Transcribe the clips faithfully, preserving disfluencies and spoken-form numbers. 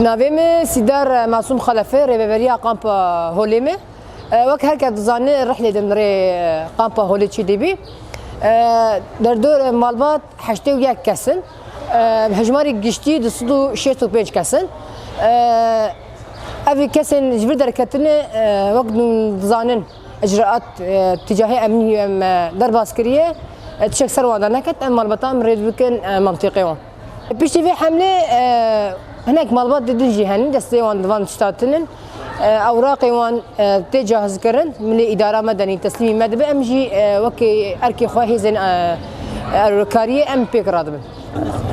Navê min Sîdar Masûm Xelef e, rêveberiya kampa Holê me. E, wek her kes dizane, rihlê din rê kampa Holê çêdibî. E, derdor malbat heştê û yek kes in. E, hejmarê giştî du sed û şêst û pênc kes in. E, Ev kesên ji vir derketine, e, wek dizanin, icraat, e, tîcahê emnî em, e, derbas kiriye, e, tiştek ser wan de neket, em malbatan em rê bikin, e, mentiqê wan. Piştî vê hemlê, e, hinek malbat di din jî henin, destê wan di van tişta tinin. E, ewraqê wan, e, tê cahizkirin, milê îdara medenî teslîmî me dibe, em jî, e, wekî erkê xwe hêzên, e, erkariyê em pêk radibin.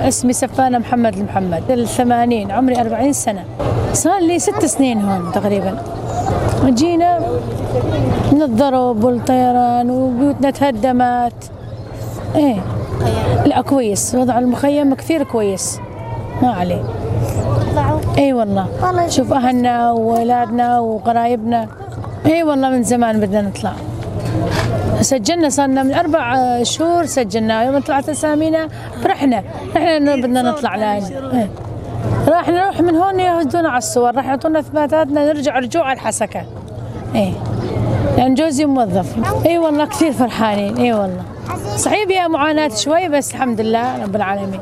اسمي سفانة محمد المحمد، الثمانين، عمري أربعين سنة. صار لي ست سنين هون تقريبًا. جينا من الضرب والطيران وبيوتنا تهدمت. ايه. لا، كويس، وضع المخيم كثير كويس. ما عليه. اي والله. شوف اهلنا واولادنا وقرايبنا. اي والله من زمان بدنا نطلع. سجلنا، صار لنا من اربع شهور سجلنا، يوم طلعت اسامينا فرحنا. رحنا انه بدنا نطلع لهون. إيه. راح نروح من هون ياخذونا على الصور، راح يعطونا اثباتاتنا، نرجع رجوع على الحسكه. ايه. لان جوزي موظف. اي والله كثير فرحانين، اي والله. صعيب يا معاناة شوي، بس الحمد لله رب العالمين.